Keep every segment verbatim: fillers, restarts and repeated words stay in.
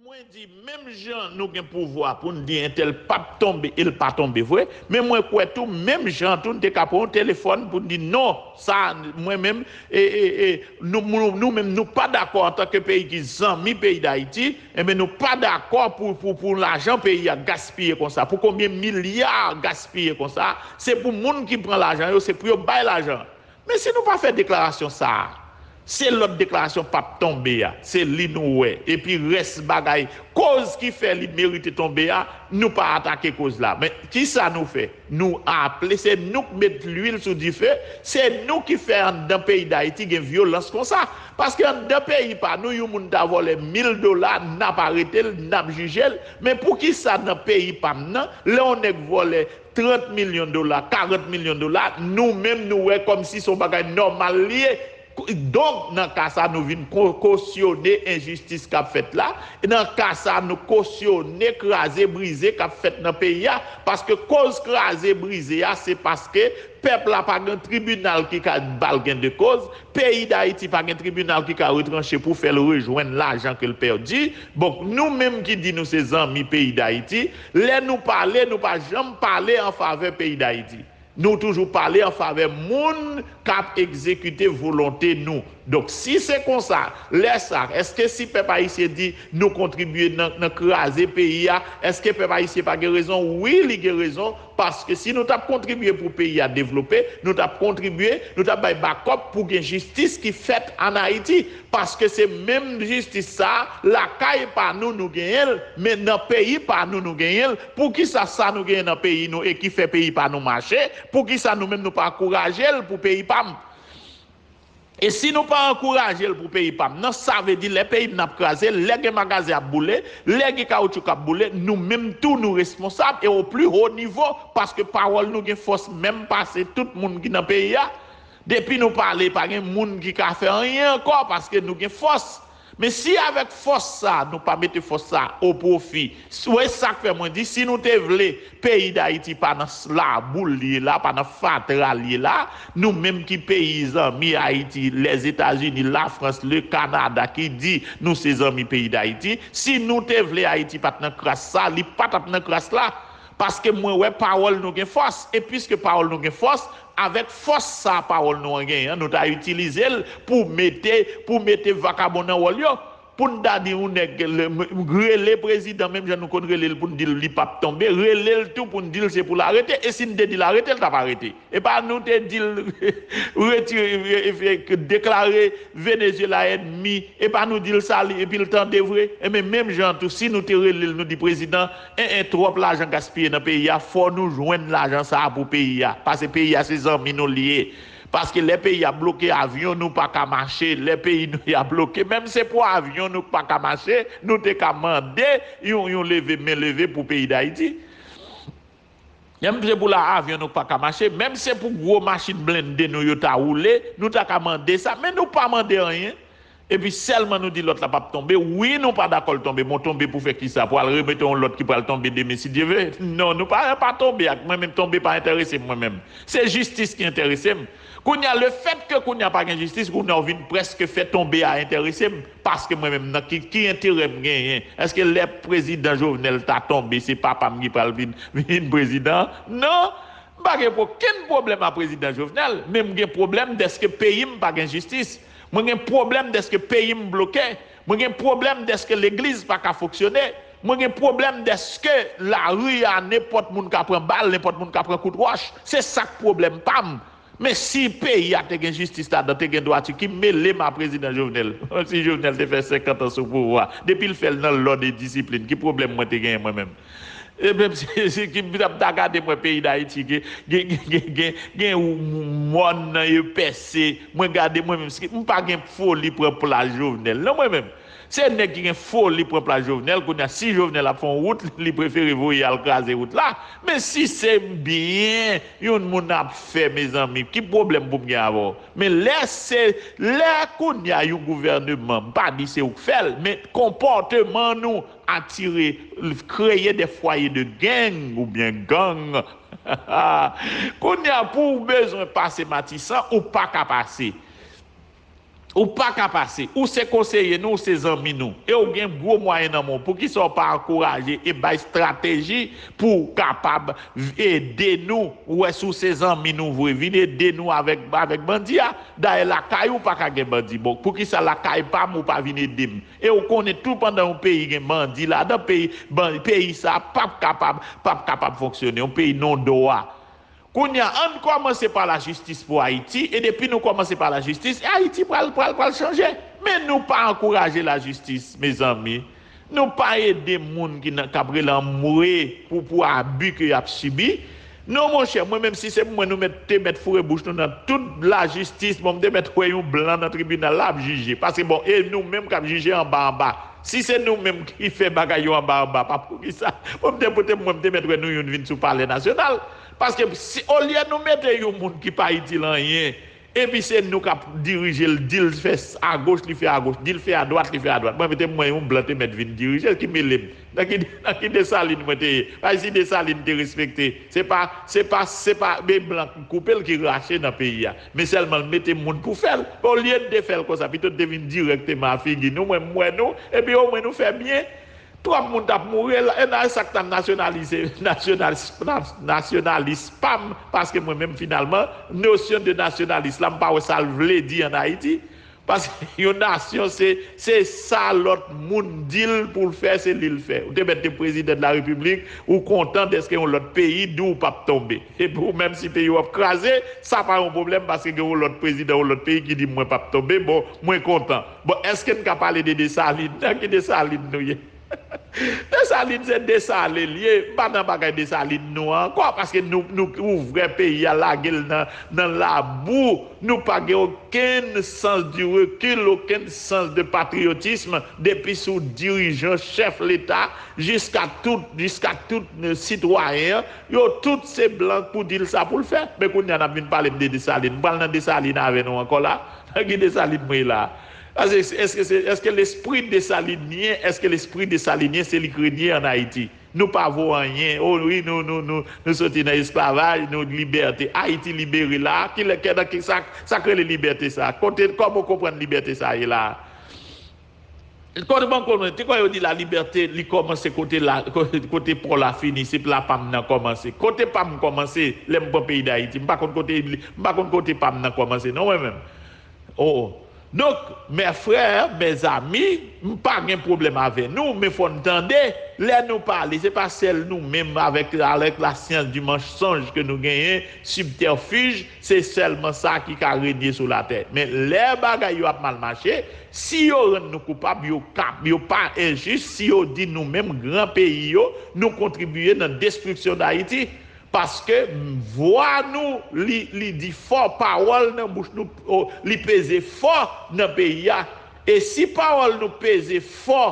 Mwen di, menm jan nou gen pouvwa pou n di entèl p ap tonbe, e l pa tonbe vre, men mwen kwè tou, menm jan tou, n te ka pran yon telefòn pou n di, non, sa, mwen menm, e, e, e, nou, nou, nou menm, nou pa dakò antanke peyi ki zanmi peyi Dayiti, enben, nou pa dakò pou, pou, pou lajan peyi a gaspiye konsa, pou konbyen milya gaspiye konsa, se pou moun ki pran lajan yo, se pou yo bay lajan. Men si nou pa fè deklarasyon sa a, se lòt deklarasyon p ap tonbe a, se li nou wè. Epi rès bagay, koz ki fè li merite tonbe a, nou pa atake koz la. Men kisa nou fè? Nou aple, se nou k met lwil sou dife, se nou ki fè anndan peyi Dayiti gen vyolans konsa. Paske anndan peyi pa nou, yon moun ta vòlè mil dola, n ap arete l, n ap jije l. Men poukisa nan peyi pa m nan, lè yon nèg vòlè trant milyon dola, karant milyon dola, nou menm nou wè kòmsi se yon bagay nòmal li ye. Donk, nan ka sa, nou vin ko-, kosyone enjistis k ap fèt la. Nan ka sa, nou kosyone kraze brize k ap fèt nan peyi a. Paske koz kraze brize a, se paske pèp la pa gen tribinal ki ka ba l gen de koz, peyi Dayiti pa gen tribinal ki ka retranche pou fè l rejwenn lajan ke l pèdi. Donk, nou menm ki di nou se zanmi peyi Dayiti, lè nou pale, nou pa janm pale an favè peyi Dayiti. Nou toujou pale an favè moun k ap egzekite volonte nou. Donk, si se konsa, lè sa, èske si pèp ayisyen di nou kontribye nan, nan kraze peyi a, èske pèp ayisyen pa gen rezon? Wi, li gen rezon, paske si nou t ap kontribye pou peyi a devlope, nou t ap kontribye, nou t ap bay bakòp pou gen jistis ki fèt ann Ayiti. Paske se menm jistis sa a, lakay pa nou, nou genyen l, men nan peyi pa nou, nou genyen l. Poukisa sa nou genyen nan peyi nou e ki fè peyi pa nou mache, poukisa nou menm nou pa ankouraje l pou peyi pa m? E si nou pa ankouraje l pou peyi pa m nan, sa vle di lè peyi m nan ap kraze, lè gen magazen ap boule, lè gen kawoutchou k ap boule, nou menm tou nou responsab e o pli ho nivo, paske pawòl nou gen fòs menm pase tout moun ki nan peyi a. Depi nou pale, pa gen moun ki ka fè anyen ankò, paske nou gen fòs. Men si avèk fòs sa, nou pa mete fòs sa o pwofi, s-, wè sa k fè mwen di, si nou te vle peyi Dayiti pa nan s-, laboul li ye la, pa nan fatra li ye la, nou menm ki peyi zanmi Ayiti, Lèzetazini, Lafrans, le Kanada ki di nou se zanmi peyi Dayiti, si nou te vle Ayiti pa t nan kras sa, li pa t ap nan kras la. Paske mwen wè pawòl nou gen fòs, e piske pawòl nou gen fòs, avèk fòs sa pawòl nou an genyen an, nou ta itilize l pou mete, pou mete vakabon nan wòl yo. Pou n ta di yon nèg, le, m-, rele prezidan, menm jan nou konn rele l pou n di l li p ap tonbe, rele l tou pou n di l se pou l arete, e si n te di l arete, l t ap arete. E pa nou te di l retire, e, e, e, deklare Venezuela ènmi, e pa nou di l sa li, epi l tande vre. Enben, menm jan an tou, si nou te rele l, nou di prezidan, en, en, twòp lajan gaspiye nan peyi a, fò nou jwenn lajan sa a pou peyi a. Paske peyi a se zanmi nou li ye. Paske lè peyi a bloke, avyon nou pa ka mache, lè peyi nou a bloke, menm se pou avyon nou pa ka mache, nou te ka mande yon, yon leve men leve pou peyi Dayiti. Menm se pou la avyon nou pa ka mache, menm se pou gwo machin blende nou yo ta woule, nou ta ka mande sa, men nou pa mande anyen. Epi sèlman nou di lòt la p ap tonbe. Wi, nou pa dakò l tonbe, men w tonbe pou fè kisa? Pou al remete yon lòt ki pral tonbe demen, si Dye vle? Non, nou pa, pa tonbe ak mwen menm, tonbe pa enterese m mwen menm. Se jistis ki enterese m. Kounye a, lefètke kounye a pa gen jistis, kounye a w vin prèske fè tonbe a enterese m. Paske mwen menm, nan ki, ki enterè m genyen? Èske lè prezidan Jovenel ta tonbe, se papa m ki pral vin, vin prezidan? Non! M pa gen okenn pwoblèm a prezidan Jovenel, men m gen pwoblèm dèske peyi m pa gen jistis. Mwen gen pwoblèm dèske peyi m bloke. Mwen gen pwoblèm dèske legliz pa ka fonksyone. Mwen gen pwoblèm dèske lari a, nenpòt moun ka pran bal, nenpòt moun ka pran kout wòch. Se sa k pwoblèm pa m. Men si peyi a te gen jistis ladan, te gen dwati, ki mele m a prezidan Jovenel? Si Jovenel te fè senkant an sou pouvwa, depi l fè l nan lòd e disiplin, ki pwoblèm mwen te genyen mwen menm? E menm si, si ki m t ap ta gade mwen peyi Dayiti, gen, gen, gen, gen, gen, gen mòn nan yo pèse, mwen gade mwen menm, si m pa gen foli pran plas Jovenel. Non, mwen menm. Se nèg ki gen foli pran plas Jovenel, kounye a, si Jovenel ap fè yon wout, li prefere voye al kraze wout la. Men si se byen yon moun ap fè, mezanmi, ki pwoblèm pou m gen avè w? Men lè se, lè kounye a yon gouvèneman, m pa di se ou k fè l, men konpòteman nou atire, kreye de fwaye de gang oubyen gang. Kounye a, pou w bezwen pase Matisan, ou pa ka pase. Ou pa ka pase. Ou se konseye nou, ou se zanmi nou. E ou gen gwo mwayen nan men w. Poukisa w pa ankouraje e bay estrateji pou w kapab ede nou? Ou wè, si w se zanmi nou vre, vin ede nou avèk, avèk bandi a. Dayè, lakay ou pa ka gen bandi. Bon, poukisa lakay pa m ou pa vin ede m? E ou konnen tou pandan yon peyi gen bandi ladan, peyi, ban- peyi sa p ap kapab, p ap kapab fonksyone. Yon peyi non dwa. Kounye a, ann kòmanse pa lajistis pou Ayiti, e depi nou kòmanse pa lajistis, Ayiti pral, pral, pral chanje. Men nou pa ankouraje lajistis, mezanmi. Nou pa ede moun ki nan, k ap rele anmwe pou, pou abi ke y ap sibi. Non, monchè, mwen menm si se pou mwen, nou mèt, te mèt foure bouch nou nan tout lajistis, bon, m te mèt wè yon blan nan tribinal la ap jije. Paske, bon, e nou menm k ap jije anba anba. Si se nou menm ki fè bagay yo anba anba, pa poukisa? Bon, m te, pote mwen, m te mèt wè nou youn vin sou palè nasyonal. Paske si, olye nou mete yon moun ki pa itil anyen, epi se nou k ap dirije l, di l fè s- agoch, li fè agoch, di l fè adwat, li fè adwat. Mwen, mete mwen yon blan te mèt vin dirije l, ki mele m. Nan ki, nan ki Desalin mwen te ye? Bay si Desalin te respekte. Se pa, se pa, se pa be blan ki koupe l ki rache nan peyi a. Men sèlman l mete moun pou fè l. Olye n te fè l konsa, pito n te vin dirèkteman a figi nou, mwen m wè nou, epi omwen nou fè byen. Twòp moun t ap mouri, e nan sa k ta nasyonalize, nasyonalis, nasyonalis pa m, paske mwen menm finalman, nosyon de nasyonalis la, m pa wè sa l vle di ann Ayiti. Paske yon nasyon, se, se sa lòt moun di l pou l fè, se li l fè. Ou te mèt te prezidan de la repiblik, ou kontan dèske yon lòt peyi di w p ap tonbe. Epi ou menm si peyi w ap kraze, sa pa yon pwoblèm paske gen yon lòt prezidan, yon lòt peyi ki di mwen p ap tonbe, bon, mwen kontan. Bon, èske n ka pale de Desalin? Nan ki Desalin nou ye? Desalin se Desale l ye, m pa nan bagay Desalin nou an ankò, paske nou, nou ouvè peyi a, lage l nan, nan labou. Nou pa gen okenn sans du recul, okenn sans de patriotisme, depi sou dirijan, chèf leta, jiska tout, jiska tout sitwayen, yo tout se blan pou di l sa pou l fè. Men kounye a n ap vin pale m de Desalin. M pral nan Desalin avè nou ankò la. Nan ki Desalin mwen ye la? Paske èske se, èske lespri desalinyen, èske lespri desalinyen se li k renye ann Ayiti? Nou pa vo anyen. O wi, nou, nou, nou, nou soti nan esklavaj, nou libète. Ayiti libere la. Kilè, kè, nan ki, sa, sa k rele libète sa? Kote, kòman w konprann libète sa ye la? Kote ban konnen, te kwè yo di la libète, li kòmanse kote la, kote, kote pò la fini, se la pa m nan kòmanse. Kote pa m kòmanse, lè m pran peyi Dayiti? M pa konn kote, m pa konn kote pa m nan kòmanse, non, mwen menm. Oh. Donk, mes frères, mes amis, m pa gen pwoblèm avè nou, men fò n tande. Lè nou pale, se pa sèl nou menm avèk, avèk la science du mensonge ke nou genyen, subterfuge, se sèlman sa ki ka renye sou latè. Men lè bagay yo ap mal mache, si yo rann nou koupab, yo ka, yo pa enjis, si yo di nou menm gran peyi yo, nou kontribiye nan destriksyon Dayiti. Paske vwa nou, li, li di fò, pawòl nan bouch nou, o, li peze fò nan peyi a. E si pawòl nou peze fò,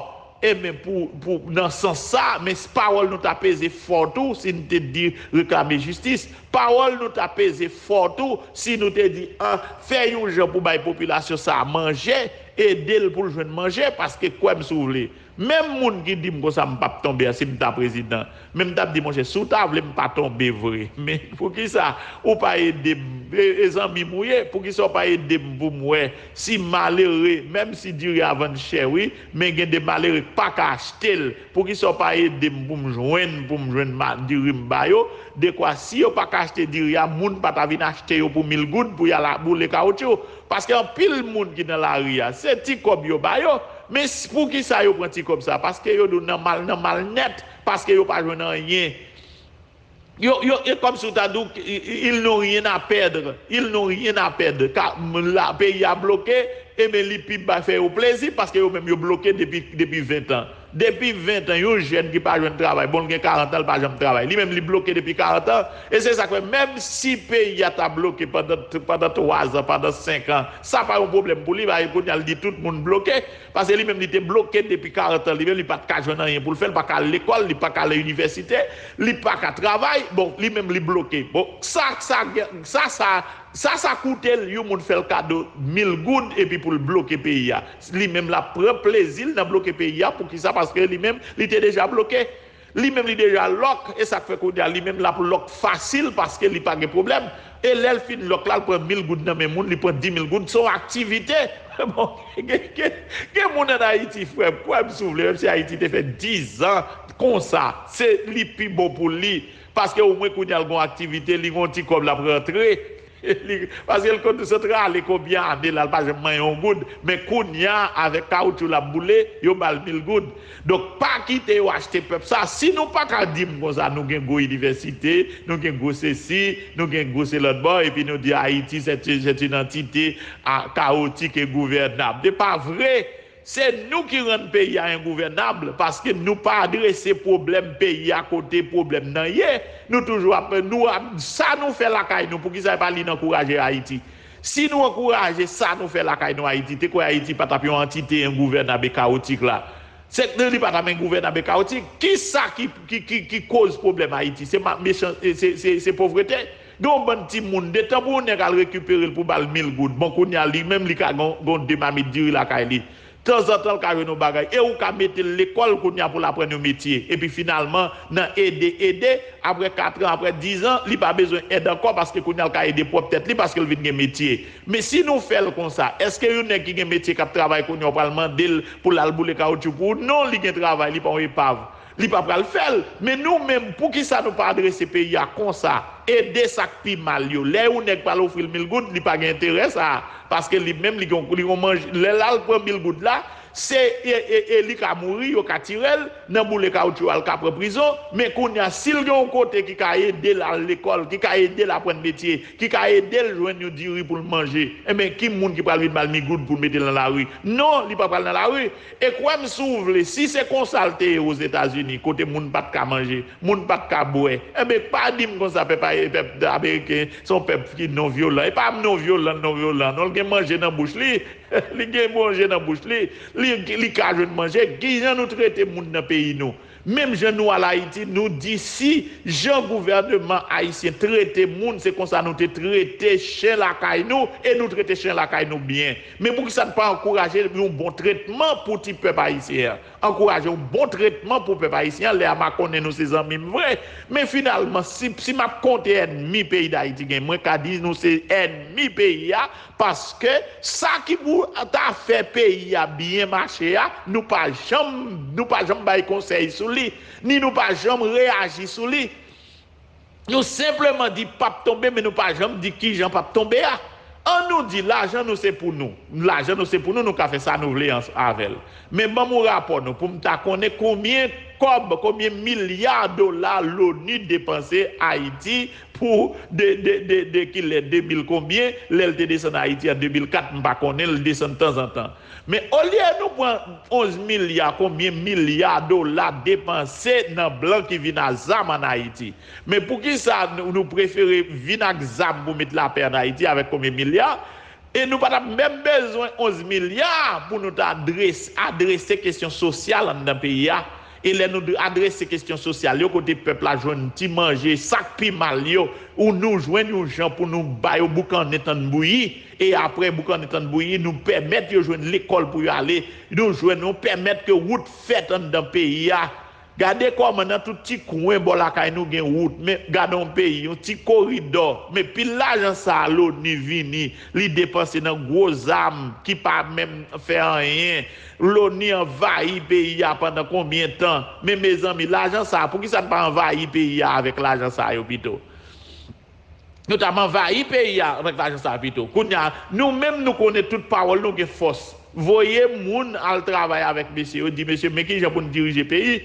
e men pou, pou, nan sans sa, men si pawòl nou ta peze fò tou, si n te di reklame jistis, pawòl nou ta peze fò tou, si nou te di, an, fè yon jan pou bay popilasyon sa a manje, ede l pou l jwenn manje, paske kwè m si w vle. Menm moun ki di m konsa m p ap tonbe a, si m ta prezidan, men m t ap di, monchè, si w ta vle m pa tonbe vre. Men poukisa ou pa ede m? E, e zanmi m ou ye, poukisa w pa ede m pou m wè si malere, menm si diri a vann chè, wi, men gen de malere k pa ka achte l. Poukisa w pa ede m pou m jwenn, pou m jwenn ma, diri m ba yo? Dekwa, si yo pa ka achte diri a, moun pa ta vin achte yo pou mil goud pou y al boule kawotchou. Paske anpil moun ki nan lari a, se ti kòb yo ba yo. Men s- poukisa yo pran ti kòb sa? Paske yo di w nan mal, nan mal nèt, paske yo pa jwenn anyen. Yo, yo, e kòmsi w ta di w, ils n'ont rien à perdre. Ils n'ont rien à perdre. Ka, m- la, peyi a bloke, e men li pi ba fè yo plezi, paske yo menm yo bloke depi, depi ven tan. Depi ven tan, yon jèn ki pa jwenn travay, bon, l gen karant an, l pa janm travay. Li menm, li bloke depi karant an. E se sa k fè, menm si peyi a ta bloke pandan, pandan twa zan, pandan senk an, sa pa yon pwoblèm pou li, paske kounye a, l di tout moun bloke. Paske li menm, li te bloke depi karant an. Li menm, li pa t ka jwenn anyen pou l fè, li pa ka al lekòl, li pa ka al inivèsite, li pa ka travay. Bon, li menm, li bloke. Bon, sa, sa, sa, sa, sa, sa koute l, yon moun fè l kado mil goud, epi pou l bloke peyi a. Li menm, l ap pran plezi l nan bloke peyi a. Poukisa? Paske li menm, li te deja bloke. Li menm, li deja lòk, e sa k fè kounye a, li menm, l ap lòk fasil, paske li pa gen pwoblèm. E lè l fin lòk la, l pran mil goud nan men moun, li pran di mil goud, se yon aktivite. Bon, gen, gen, gen moun ann Ayiti, frè m, kwè m si w vle, menm si Ayiti te fè diz an konsa, se li pi bon pou li. Paske omwen kounye a l gen yon aktivite, li gen yon ti kòb l ap rantre. Li, paske l konn sot rale konbyen ane la, l pa janm manyen yon goud. Men kounye a, avèk kawoutchou l ap boule, yo ba l mil goud. Donk, pa kite yo achte pèp sa. Si nou pa ka di m konsa, nou gen gwo inivèsite, nou gen gwo sesi, nou gen gwo se lòt bò, epi nou di Ayiti, c'est, c'est une entité, ah, chaotique, ingouvernable. Se pa vre! Se nou ki rann peyi a engouvènab, paske nou pa adrese pwoblèm peyi a kote pwoblèm nan ye. Nou toujou ap, nou ap, sa nou fè lakay nou, poukisa e pa li n ankouraje Ayiti? Si nou ankouraje sa nou fè lakay nou Ayiti, te kwè Ayiti pa t ap yon antite engouvènab e kawotik la. Se li pa t ap engouvènab e kawotik. Kisa ki, ki, ki, ki koz pwoblèm Ayiti? Se ma-, mechan-, se, se, se povrete. Gen yon bann timoun, detan pou yon nèg al rekipere l pou ba l mil goud, bon, kounye a, li menm, li ka gon, gon de mamit diri lakay li. Tanzantan, l ka jwenn yon bagay. E ou ka mete l lekòl kounye a pou l aprann yon metye. Epi finalman, nan ede, ede, apre katran, apre dizan, li pa bezwen èd ankò, paske kounye a, l ka ede pwòp tèt li, paske l vin gen metye. Men si nou fè l konsa, èske yon nèg ki gen metye k ap travay kounye a, w pral mande l pou l al boule kawoutchou pou ou? Non, li gen travay, li pa yon epav. Li pa pral fè l. Men nou menm, poukisa nou pa adrese peyi a konsa? Ede sa k pi mal yo. Lè yon nèg pral ofri l mil goud, li pa gen enterè sa a. Paske li menm, li gon, li gon manje. Lè l al pran mil goud la, se, e, e, e li ka mouri, yo ka tire l, nan boule kawoutchou a, l ka pran prizon. Men kounye a, si l gen yon kote ki ka ede l al lekòl, ki ka ede l aprann metye, ki ka ede l jwenn yon diri pou l manje, enben, ki moun ki pral vin ba l mil goud pou l mete l nan lari? Non, li pa pral nan lari. E kwè m si w vle, si se konsa l te ye Ozetazini, kote moun pa t ka manje, moun pa t ka bwè, enben, pa di m konsa pèp, pèp ameriken se yon pèp ki non vyolan. E pa non vyolan, non vyolan, non, l gen manje nan bouch li, li gen manje nan bouch li, li, li ka jwenn manje. Kijan nou trete moun nan peyi nou? Menm jan nou al Ayiti, nou di si jan gouvènman ayisyen trete moun, se konsa nou te trete chen lakay nou, e nou trete chen lakay nou byen. Men poukisa n pa ankouraje yon bon tretman pou ti pèp ayisyen an? Ankouraje yon bon tretman pou pèp ayisyen an, lè a m a konnen nou se zanmi m vre. Men finalman, si, si m ap konte ènmi peyi Dayiti gen, mwen ka di nou se ènmi peyi a, paske sa ki pou ta fè peyi a byen mache a, nou pa janm, nou pa janm bay konsèy sou li, ni nou pa janm reyaji sou li. Nou senpleman di p ap tonbe, men nou pa janm di kijan p ap tonbe a. An nou di lajan nou se pou nou. Lajan nou se pou nou, nou ka fè sa nou vle avè l. Men ban m yon rapò nou pou m ta konnen konbyen kòb, konbyen milya dola Loni depanse Ayiti pou de, de, de, de kilè, de mil konbyen, lè l te desann Ayiti an de mil kat, m pa konnen, l desann tanzantan. Men olye nou pran onz milya, konbyen milya dola depanse nan blan ki vin a zam ann Ayiti? Men poukisa nou, nou prefere vin ak zam pou met lapè ann Ayiti avèk konbyen milya? E nou pa t ap menm bezwen onz milya pou nou ta adres-, adrese kesyon sosyal anndan peyi a. E lè nou adrese kesyon sosyal yo, kote pèp la jwenn ti manje, sa k pi mal yo, ou nou jwenn yon jan pou nou ba yo boukannen tann bouyi, e apre boukannen tann bouyi, nou pèmèt yo jwenn lekòl pou yo ale, nou jwenn, nou pèmèt ke wout fèt anndan peyi a. Gade kòman nan tout ti kwen bò lakay nou gen wout, men gade yon peyi, yon ti koridò, men pil lajan sa a Loni vini, li depanse nan gwo zam ki pa menm fè anyen. Loni anvayi peyi a pandan konbyen tan? Men mezanmi, lajan sa a, poukisa n pa anvayi peyi a avèk lajan sa yo pito? Nou t ap anvayi peyi a avèk lajan sa a pito. Kounye a, nou menm nou konnen tout pawòl nou gen fòs. Voye moun al travay avèk mesye yo, di mesye, men kijan pou n dirije peyi,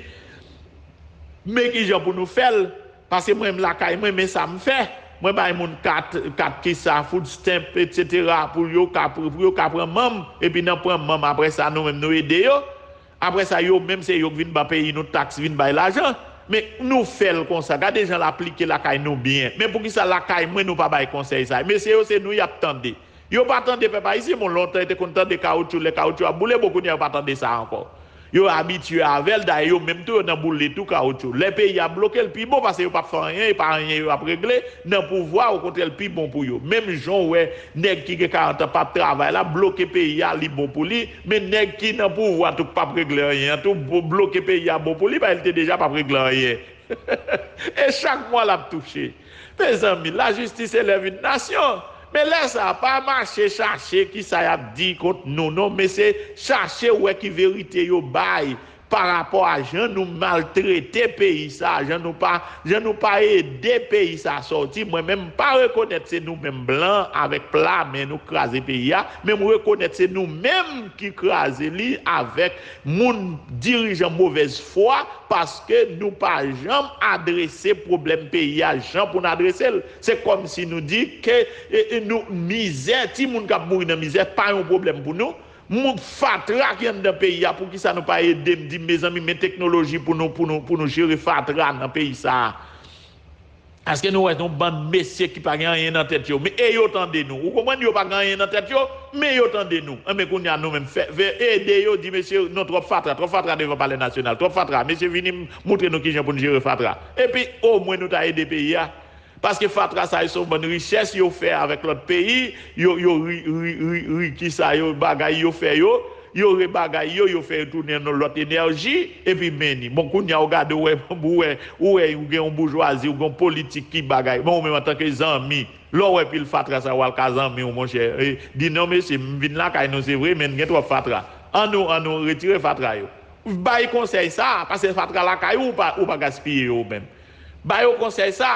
men kijan pou nou fè l. Paske mwen menm lakay mwen, men sa m fè. Mwen bay moun kat, kat kisa, food stamp, etsetera, pou yo ka, pou yo ka pran manm, epi nan pran manm, apre sa, nou menm nou ede yo. Apre sa, yo menm se yo k vin ba peyi nou taks, vin bay lajan. Men nou fè l konsa. Gade jan l aplike lakay nou byen. Men poukisa lakay mwen nou pa bay konsèy sa? Mesye yo, se nou y ap tande. Yo pa tande pèp ayisyen, bon, lontan yo te konn tande kawoutchou, lè kawoutchou ap boule, bon, kounye a yo pa tande sa ankò. Yo abitye avè l, dayè yo menm tou yo nan boule tou kawoutchou. Lè peyi a bloke, l pi bon, paske yo p ap fè anyen, e pa anyen yo ap regle. Nan pouvwa, okontrè, l pi bon pou yo. Menm jan w wè nèg ki gen karant an p ap travay la, bloke peyi a, li bon pou li. Men nèg ki nan pouvwa tou, k p ap regle anyen an tou, blo-, bloke peyi a bon pou li, paske l te deja p ap regle anyen. E chak mwa l ap touche. Mezanmi, la justice élève une nation. Men lè sa, pa mache chache kisa y ap di kont nou, non, men se chache wè ki verite yo bay pa rapò a jan nou maltrete peyi sa, jan nou pa, jan nou pa ede peyi sa sòti. Mwen menm, m pa rekonèt se nou menm blan avèk pla men nou kraze peyi a, men m rekonèt se nou menm ki kraze li avèk moun dirijan movèz fwa, paske nou pa janm adrese pwoblèm peyi a jan pou n adrese l. Se kòmsi nou di ke e, e, nou, mizè, timoun k ap mouri nan mizè pa yon pwoblèm pou nou. Moun fatra ki anndan peyi a, poukisa nou pa ede m, di m, mezanmi, men teknoloji pou nou, pou nou, pou nou jere fatra nan peyi sa a? Èske nou wè yon bann mesye ki pa gen anyen nan tèt yo? Men e yo tande nou. Ou konprann, yo pa gen anyen nan tèt yo, men yo tande nou. Enben kounye a nou menm fè, fè ede yo di, mesye, non, twòp fatra, twòp fatra devan palè nasyonal, twòp fatra, mesye, vini m moutre nou kijan pou n jere fatra. Epi omwen nou ta ede peyi a. Paske fatra sa yo se yon bann richès yo fè avèk lòt peyi, yo, yo ri, ri, ri, ri, kisa yo, bagay yo fè yo, yo rebagay yo, yo fè yo tounen nan lòt enèji, epi men ni. Bon, kounye a ou gade, ou wè, ou wè, ou wè, ou gen yon boujwazi, ou gen yon politik ki bagay. Bon, ou menm antanke zanmi, lè w wè pil fatra sa, w al ka zanmi w, monchè. E, di non, mesye, m vin lakay nou, se vre, men n gen twòp fatra. Ann nou, ann nou retire fatra yo. Bay konsèy sa, paske fatra lakay ou, ou pa, ou pa gaspiye yo ou menm. Ba yo konsèy sa.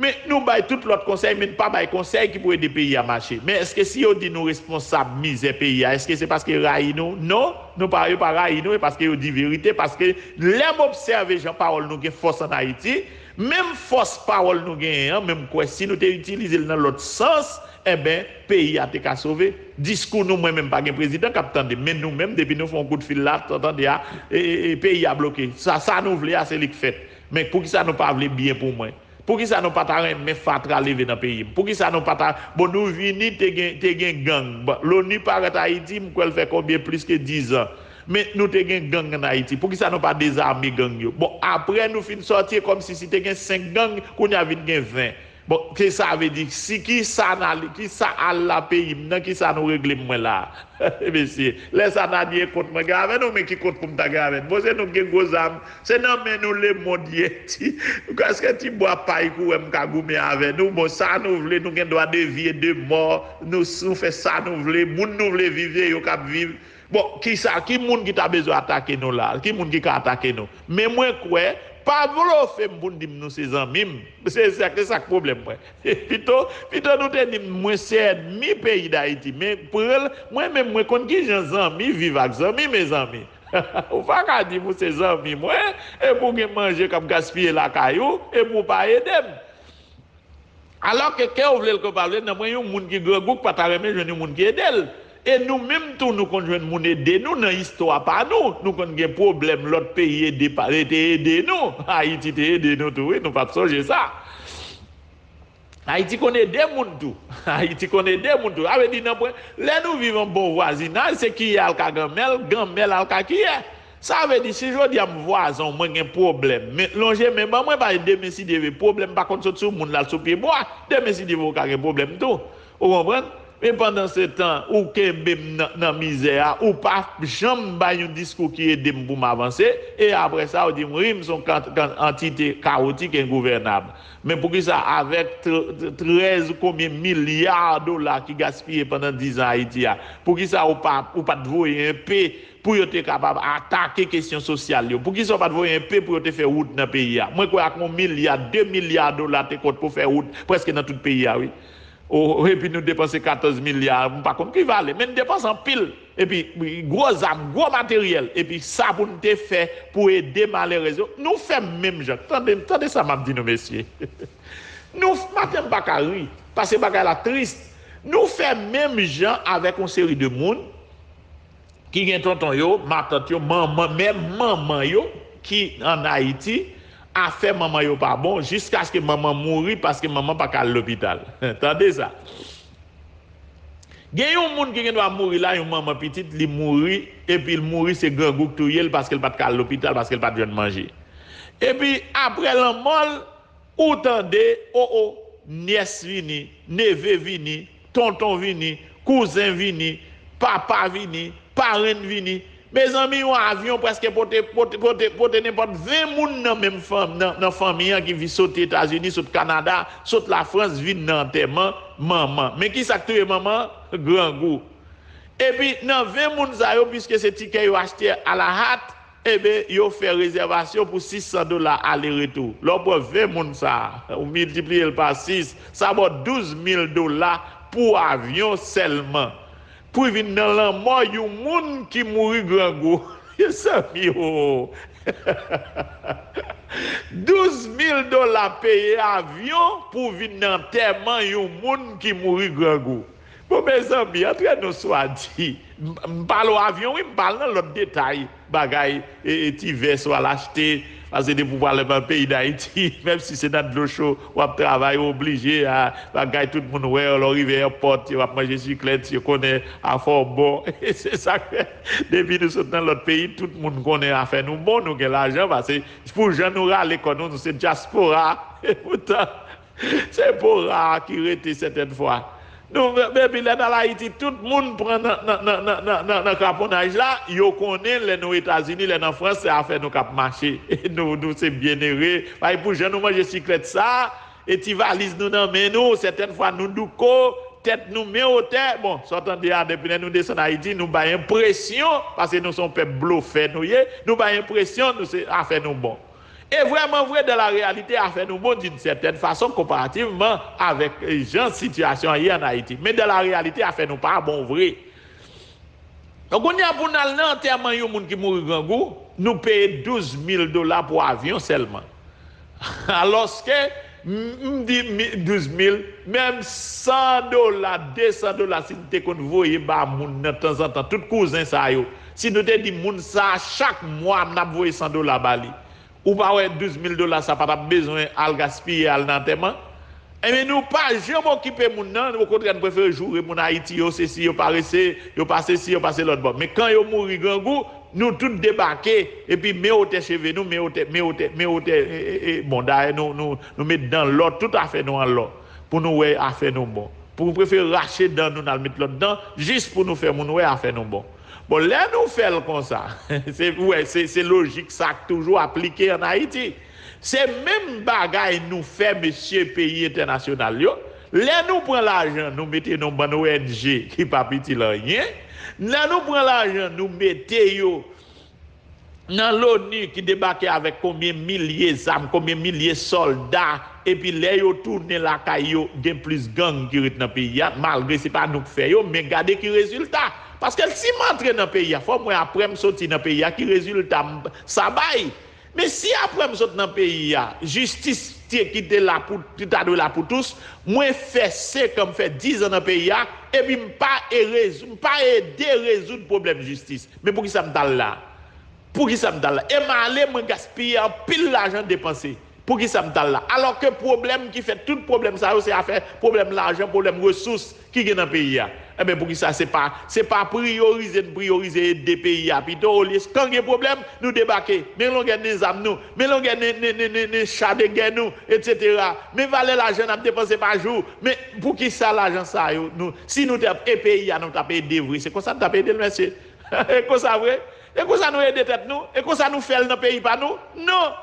Men nou bay tout lòt konsèy, men n pa bay konsèy ki pou ede peyi a mache. Men èske si yo di nou responsab mizè peyi a, èske se paske rayi nou? Non, nou pa, yo pa rayi nou, e paske yo di verite, paske lè m obsève jan pawòl nou gen fòs ann Ayiti, menm fòs pawòl nou genyen an, men m kwè si nou te itilize l nan lòt sans, enben, peyi a te ka sove. Diskou nou, mwen menm, pa gen prezidan k ap tande m, men nou menm, depi nou fè yon kout fil la, tande a, e, e, e, peyi a bloke. Sa, sa nou vle a, se li k fèt. Men poukisa nou pa vle byen pou mwen? Poukisa nou pa ta renmen fatra leve nan peyi m? Poukisa nou pa ta, bon, nou vini, te gen, te gen gang. Bon, Loni parèt Ayiti, m kwè l fè konbyen, plis ke diz an. Men nou te gen gang ann Ayiti. Poukisa nou pa dezame gang yo? Bon, apre nou fin sòti, e kòmsi si te gen senk gang, kounye a vin gen ven. Bon, ki sa vle di? Si, ki sa n ale, ki sa al la peyi m nan, ki sa nou regle m mwen la a? Mesye, lè sa n a di e kont mwen gen avè nou, men ki kont pou m ta gen avè nou? Bon, se nou k gen gwo zam, se nan men nou lemonn ye. Ti, èske ti bwa pay kou wè m ka goumen avè nou? Bon, sa nou vle, nou gen dwa de vi e de mò, nou, nou fè sa nou vle, moun nou vle viv, se yo k ap viv. Bon, kisa, ki moun ki ta bezwen atake nou la? Ki moun ki ka atake nou? Men mwen kwè, pa blofe m pou n di m nou se zanmi m. Se sa, se sa k pwoblèm mwen. Pito, pito nou te di m mwen se ènmi peyi Dayiti. Men pou rel, mwen menm, mwen konn kijan zanmi viv ak zanmi, mezanmi. Ou pa ka di m ou se zanmi mwen, epi w gen manje k ap gaspiye lakay ou, epi w pa ede m. Alòske, ke w vle l, ke w pa vle l, nan mwen yon moun ki grangou k pa ta renmen jwenn yon moun ki ede l. E nou menm tou, nou konn jwenn moun ede nou nan istwa pa nou. Nou konn gen pwoblèm, lòt peyi ede pa, te ede nou. Ayiti te ede nou tou, wi, nou p ap sonje sa. Ayiti konn ede moun tou. Ayiti konn ede moun tou. Sa vle di, nan pwen, lè nou viv an bon vwazinaj, se kiyè a l ka ganmè l, ganmè l a l ka kiyè. Sa vle di, si jodi a m vwazen w, mwen gen pwoblèm, men lonje men ban mwen, paske demen, si Dye vle, pwoblèm pa konn sot sou moun, l al sou pye bwa. Demen, si Dye vle, ou ka gen pwoblèm tou. Ou konprann? Men pandansetan, ou kenbe m nan, nan mizè a, ou pa janm bay yon diskou ki ede m pou m avanse, e apre sa, ou di m, wi, m se yon kan-, kan-, antite kawotik, engouvènab. Men poukisa avèk tr-, trèz konbyen milya dola ki gaspiye pandan diz an Ayiti a, poukisa ou pa, ou pa t voye enpe pou yo te kapab atake kesyon sosyal yo? Poukisa ou pa t voye enpe pou yo te fè wout nan peyi a? Mwen kwè ak yon milya, de milya dola te kont pou fè wout prèske nan tout peyi a, wi. O, epi nou depanse katòz milya, m pa konn ki valè, men n depanse anpil. Epi, gwo zam, gwo materyèl. Epi sa pou n te fè pou ede malerèz yo, nou fè menm jan. Tande, tande sa m ap di nou, mesye. Nou, maten m pa ka ri, paske bagay la tris. Nou fè menm jan avèk yon seri de moun ki gen tonton yo, matant yo, manman, menm manman yo ki ann Ayiti, afè manman yo pa bon, jiskaske manman mouri paske manman pa ka al lopital. Tande sa. Gen yon moun ki gen dwa mouri la, yon manman pitit, li mouri, epi l mouri, se grangou k touye l paske l pa t ka al lopital, paske l pa t jwenn manje. Epi, apre lanmò l, ou tande, o, o, nyès vini, neve vini, tonton vini, kouzen vini, papa vini, parenn vini. Mezanmi, yon avyon prèske pote, pote, pote, pote nenpòt ven moun nan menm fanm, nan, nan fanmi an ki vi soti Etazini, sot Kanada, sot Lafrans, vin nan antèman manman. Men ki sa k touye manman? Grangou. Epi nan ven moun sa yo, piske se tikè yo achte alahat, eben, yo fè rezèvasyon pou sis san dola ale retou. Lè w pran ven moun sa a, ou miltipliye l pa sis, sa ba w douz mil dola pou avyon sèlman. Pou vin nan lanmò yon moun ki mouri grangou. Mezanmi o! Douz mil dola peye avyon pou vin nan antèman yon moun ki mouri grangou. Bon, mezanmi, antre nou swa di, m m pale w avyon, wi, m pale nan lòt detay, bagay, e, e ti vès w al achte, pase depi w pral nan peyi Dayiti, menm si se nan dlo cho w ap travay, ou oblije a, bagay tout moun wè, lè w rive èpòt, yo ap manje siklèt, yo konnen afè w bon. Se sa k fè, depi nou sot nan lòt peyi, tout moun konnen afè nou bon, nou gen lajan, pase pou jan nou rale kò nou, nou se dyaspora. Poutan, se pora a ki rete sètèn fwa. Nou, epi lè n al Ayiti, tout moun pran nan, nan, nan, nan, nan, nan, nan kraponnaj la, yo konnen lè nou Etazini, lè n an Frans, se afè nou k ap mache. Nou, nou se byennere, bay pou jan nou manje siklèt sa, e ti valiz nou nan men nou, sètèn fwa nou douko, tèt nou men wotè. Bon, sa w tande a, depi lè nou desann Ayiti, nou bay enpresyon, pase nou se yon pèp blofè nou ye, nou bay enpresyon nou se afè nou bon. E vrèman vre, dans la réalité, afè nou bon d'une certaine façon, konparativman avèk, eh, jan sitiyasyon an ye ann Ayiti. Men dans la réalité, afè nou pa bon vre. Donk, kounye a pou n al nan antèman yon moun ki mouri grangou, nou peye douz mil dola pou avyon sèlman. Alòske, m m di mi- douz mil, menm san dola, de san dola, si n te konn voye ba moun nan tanzantan, tout kouzen sa yo, si nou te di moun sa a chak mwa n ap voye san dola ba li, ou pa wè douz mil dola sa pa t ap bezwen al gaspiye al nan antèman? Ebyen, nou pa janm okipe moun nan, okontrè, nou prefere joure moun Ayiti, yo sesi, yo parese, yo pa sesi, yo pase lòt bò. Men kan yo mouri grangou, nou tout debake, epi men wotè cheve nou, men wotè, men wotè, men wotè, e, e, e, bon, dayè nou, nou, nou met dan lò, tout afè nou an lò, pou nou wè afè nou bon. Pou nou prefere rache dan nou, n al met lòt dan, jis pou nou fè moun wè afè nou bon. Bon, lè nou fè l konsa, se, ou wè, se, se lojik sa k toujou aplike ann Ayiti. Se menm bagay nou fè, mesye, peyi entènasyonal yo. Lè nou pran lajan, nou mete nan bann O N G ki p ap itil anyen. Lè nou pran lajan, nou mete yo nan l'ONU ki debake avèk konbyen milye zam, konbyen milye sòlda, epi lè yo tounen lakay yo, gen plis gang ki ret nan peyi a, malgre se pa nou k fè yo, men gade ki rezilta. Paske si m antre nan peyi a, fò m wè apre m soti nan peyi a, ki rezilta m, sa bay. Men si apre m sot nan peyi a, jistis te, ki te la pou, ki ta dwe la pou tous, mwen fè senk an, m fè diz an nan peyi a, epi m pa e rezoud, m pa ede rezoud pwoblèm jistis. Men poukisa m t al la? Poukisa m t al la? E m ale, mwen gaspiye anpil lajan depanse. Poukisa m t al la? Alòske pwoblèm ki fè tout pwoblèm sa yo, se afè pwoblèm lajan, pwoblèm resous ki gen nan peyi a. Enben, poukisa se pa, se pa priyorize n priyorize ede peyi a pito, olye kan gen pwoblèm, nou debake. Men longè nen zam nou, men longè nen, nen, nen, nen, nen cha de gè nou, etsetera. Men valè lajan n ap depanse pa jou. Men poukisa lajan sa yo, nou, si nou te ap e peyi a, nou t ap ede vre. Se konsa n t ap ede l, mesye. E konsa vre? E konsa nou ede tèt nou? E konsa nou fè l nan peyi pa nou? Non!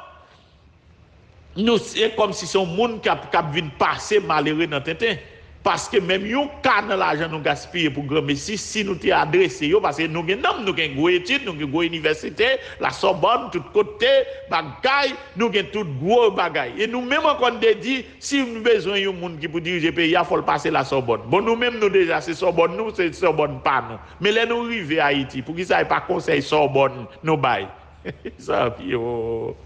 Nou, se kòmsi se yon moun k ap, k ap vin pase malere nan tenten. Paske menm yon ka nan lajan nou gaspiye pou granmesi, si nou te adrese yo, paske nou gen nanm, nou gen gwo etid, nou gen gwo inivèsite, Lasòbòn, tout kote, bagay, nou gen tout gwo bagay. E nou menm ankò n te di, si nou bezwen yon moun ki pou dirije peyi a, fò l pase Lasòbòn. Bon, nou menm nou deja se Sòbòn nou, se Sòbòn pa nou. Men lè nou rive Ayiti, poukisa e pa konsèy Sòbòn nou bay? Sa pye o.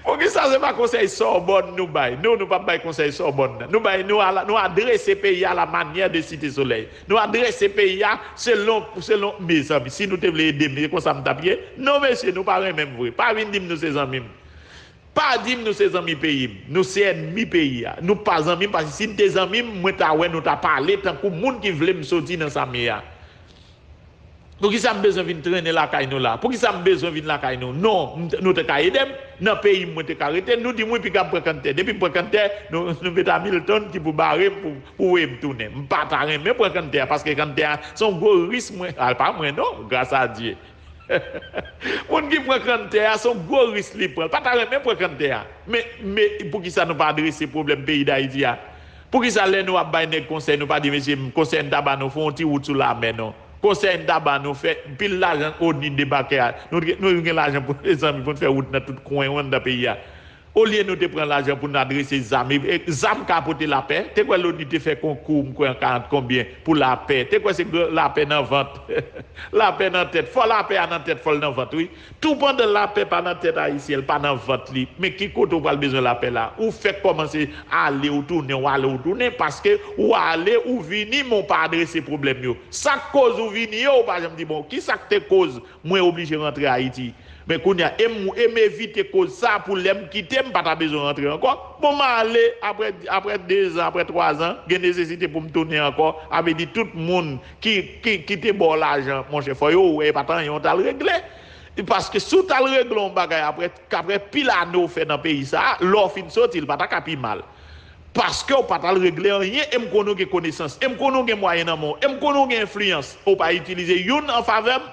Poukisa se pa konsèy Sòbòn nou bay? Non, nou p ap bay konsèy Sòbòn nan. Nou bay, nou ala, nou adrese peyi a la manyè de Site Solèy. Nou adrese peyi a selon, selon, mezanmi, si nou te vle ede m, se konsa m t ap ye? Non, mesye, nou pa renmen m vre. Pa vin di m nou se zanmi m. Pa di m nou se zanmi peyi m. Nou se ènmi peyi a. Nou pa zanmi m, paske si n te zanmi m, mwen ta wè nou ta pale tankou moun ki vle m soti nan sa m ye a. Poukisa m bezwen vin trennen lakay nou la? Poukisa m bezwen vin lakay nou? Non, m t- nou te ka ede m. Nan peyi m, mwen te ka rete. Nou di m wi, piga m pran kanntè. Depi m pran kanntè, nou, nou met Hamilton ki pou bare m pou, pou voye m tounen. M pa ta renmen pran kanntè a, paske kanntè a se yon gwo risk mwen. A, pa mwen non, gras a Dye. Moun ki pran kanntè a, se yon gwo risk li pran. L pa ta renmen pran kanntè a. Men, men poukisa nou pa adrese pwoblèm peyi Dayiti a? Poukisa lè nou ap bay nèg konsèy, nou pa di, mesye, konsèy m ta ba nou, fè yon ti wout sou lamè non? Konsèy m ta ba nou, fè pil lajan ONI debake a. Nou, nou gen lajan pou, mezanmi, pou n fè wout nan tout kwen anndan peyi a. Olye nou te pran lajan pou n adrese zam, e, e, zam ka pote lapè. Te kwè l'ONU te fè konkou, m kwè an karant konbyen, pou lapè. Te kwè se gran lapè nan vant. Lapè nan tèt. Fò lapè a nan tèt, fò l nan vant, wi. Toupandan lapè pa nan tèt Ayisyen, l pa nan vant li. Men ki kote w pral bezwen lapè la? Ou fèk kòmanse ale, ou tounen, ou ale, ou tounen, paske ou ale, ou vini, men w pa adrese pwoblèm yo. Sa k koz ou vini yo, ou pa janm di, bon, ki sa k te koz mwen oblije rantre Ayiti? Men kounye a, e m, e m evite koz sa pou lè m kite, m pa ta bezwen rantre ankò. Bon, m ale, apre, apre dezan, apre twazan, gen nesesite pou m tounen ankò. A vle di, tout moun ki, ki, ki te ba w lajan, monchè, fò yo wè e pa t anyen w t al regle. Paske si w t al regle yon bagay apre, apre pil ane w fè nan peyi sa a, lè w fin soti, li pa ta ka pi mal. Paske w pa t al regle anyen, e m konnen w gen konesans, e m konnen w gen mwayen nan men w, e m konnen w gen enfliyans, ou pa itilize youn an favè m.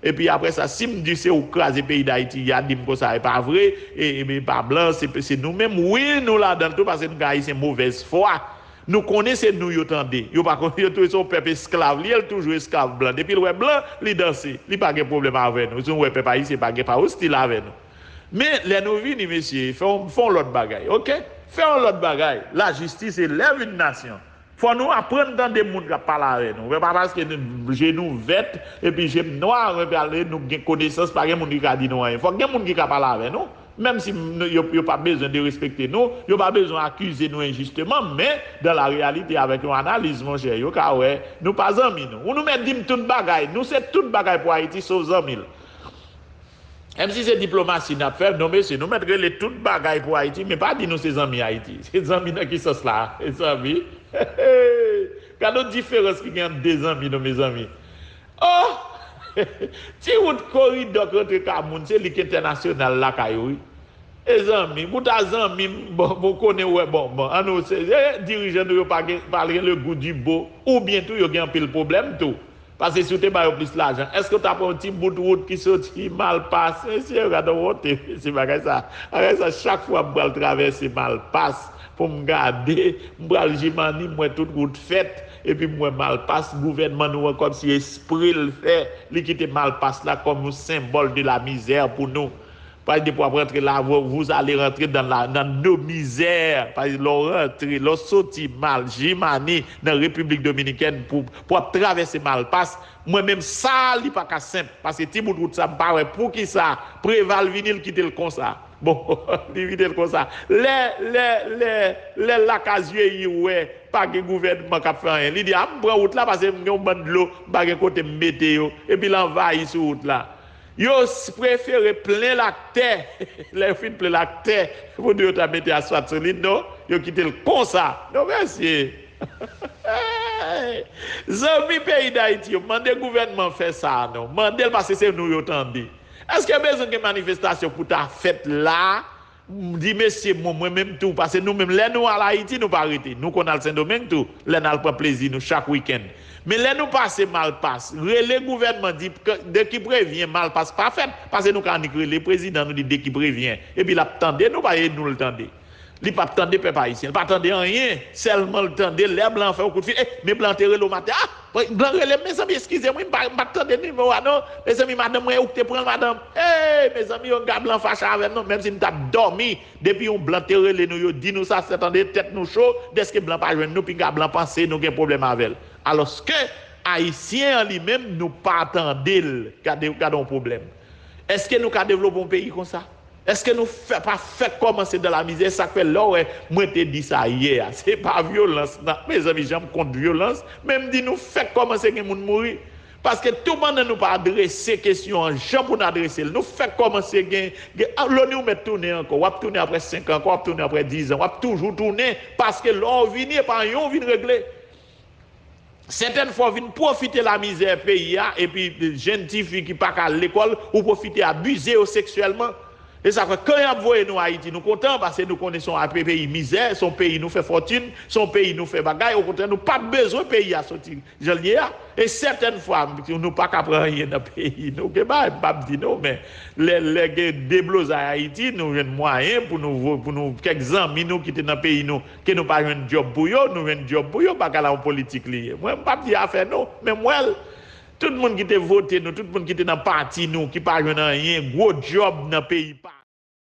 Epi apre sa, si m di se ou k kraze peyi Dayiti, y a di m konsa, e pa vre, e, e, e pa blan, se, se nou menm. Wi, nou ladan l tou, paske nou gen Ayisyen movèz fwa. Nou konnen se nou yo tande. Yo pa konn, yo tou se yon pèp esklav li ye, l toujou esklav blan. Depi l wè blan, li danse. Li pa gen pwoblèm avè nou. Si nou wè pèp ayisyen pa gen, pa ostil avè nou. Men, lè nou vini, mesye, fè yon, fè yon lòt bagay, oke? Fè yon lòt bagay. Lajistis élève une nation. Fò nou aprann tande moun k ap pale avè nou. Se pa paske nou, je nou vèt, epi je m nwa, epi ale, nou gen konesans, pa gen moun ki ka di nou anyen. Fòk gen moun ki ka pale avè nou. Menm si m- yo, yo pa bezwen derespekte nou, yo pa bezwen akize nou enjisteman, men, dans la réalité, avèk yon analiz, monchè, yo ka wè, nou pa zanmi nou. Ou nou mèt di m tout bagay, nou se tout bagay pou Ayiti, sof zanmi l. Menm si se diplomasi n ap fè, non, mesye, nou mèt rele tout bagay pou Ayiti, men pa di nou se zanmi Ayiti. Se zanmi nan ki sans la? Se zanmi? Gade yon diferans ki gen ant de zanmi, non, mezanmi. Oh! Ti wout koridò k rantre kay moun, se li k entènasyonal lakay ou, wi. E zanmi, pou ta zanmi m, bon, bon, konnen, wè, bon, bon, an nou, se, e, dirijan nou yo pa gen, pa gen le goût du beau, oubyen tou, yo gen anpil pwoblèm tou. Paske si w te ba yo plis lajan, èske w ta pran yon ti bout wout ki soti Malpas? Mesye, gade yon wonte, mesye, bagay sa, bagay sa, chak fwa m pral travèse Malpas pou m gade, m pral Jimani, m wè tout wout fèt, epi m wè Malpas, gouvènman nou an kòmsi espre l fè, li kite Malpas la kòm yon senbòl de la mizè pou nou. Paske depi w ap rantre la, vous, vous allez rentrer dans la, dans nos misères. Paske lè w rantre, lè w soti Mal, Jimani, nan Repiblik Dominikèn, pou, pou w ap travèse Malpas, mwen menm sa, li pa ka senp. Paske ti bout wout sa, m pa wè poukisa Preval vini, l kite l konsa. Bon, li kite l konsa. Lè, lè, lè, lè Lakazyeyi wè, pa gen gouvènman k ap fè anyen. Li di, a, m pran wout la, paske m gen yon bann dlo, m pa gen kote m mete yo. Epi l anvayi sou wout la. Yo s- prefere plen l ak tè. Lè yo fin plen l ak tè, pou di yo ta mete asfalt sou li, non, yo kite l konsa. Non, mesye. Zanmi peyi Dayiti yo, mande gouvènman fè sa, non. Mande l, paske se nou yo tande. Èske bezwen gen manifestasyon pou ta fèt la? M di, mesye, mwen, mwen menm tou, paske nou menm, lè nou al Ayiti, nou pa rete. Nou konn al Sendomeng tou, lè n al pran plezi nou chak wikenn. Men lè nou pase Malpas, rele gouvènman, di, ke- de ki prevyen Malpas pa fèt, paske nou ka annik rele prezidan nou, di, de ki prevyen. Epi l ap tande nou, paske nou l tande. Li p ap tande pèp ayisyen, li pa tande anyen, sèlman l tande lè blan fè yon kout fil. E, men blan te rele w maten, a, blan rele m, mezanmi, eskize m, wi, m pa, m pa t tande nimewo a, non. Mezanmi, madanm mwen, ou k te pran l, madanm. Ey, mezanmi, yon ga blan fache avè m, non, menm si m t ap dòmi, depi yon blan te rele nou, yo di nou sa, sa tande tèt nou cho, dèske blan pa jwenn nou, pinga blan panse nou gen pwoblèm avè l. Alòske, ayisyen an li menm, nou pa tande l. Gade, gade yon pwoblèm. Èske nou ka devlope yon peyi konsa? Èske nou fè, pa fèk kòmanse dans la misère? Sa k fè lè w wè mwen te di sa yè a, se pa vyolans nan. Mezanmi, jan m kont vyolans, men m di nou fèk kòmanse gen moun mouri. Paske toupandan nou pa adrese kesyon an jan pou n adrese l, nou fèk kòmanse gen, gen a, l'ONU ou mèt tounen ankò, w ap tounen apre senk an ankò, w ap tounen apre diz an, w ap toujou tounen, paske lè w vini, e pa anyen w vin regle. Sètèn fwa w vin pwofite lamizè peyi a, epi jenn tifi ki pa ka al lekòl, ou pwofite abize yo seksyèlman. E sa fè, kan y ap voye nou Ayiti, nou kontan, paske nou konnen se yon peyi mizè, se yon peyi nou fè fòtin, se yon peyi nou fè bagay. Okontrè, nou pa bezwen peyi a soti jan l ye a. E sètèn fwa, nou pa ka pran anyen nan peyi nou. Gen bagay m p ap di nou, men lè, lè gen deblozay Ayiti, nou jwenn mwayen pou nou, pou nou, kèk zanmi nou ki te nan peyi nou, ke nou pa jwenn djòb pou yo, nou jwenn djòb pou yo, bagay la yon politik li ye. Mwen, m p ap di afè nou, men m wè l. Tout moun ki te vote nou, tout moun ki te nan pati nou, ki pa jwenn anyen, gwo djòb nan peyi pa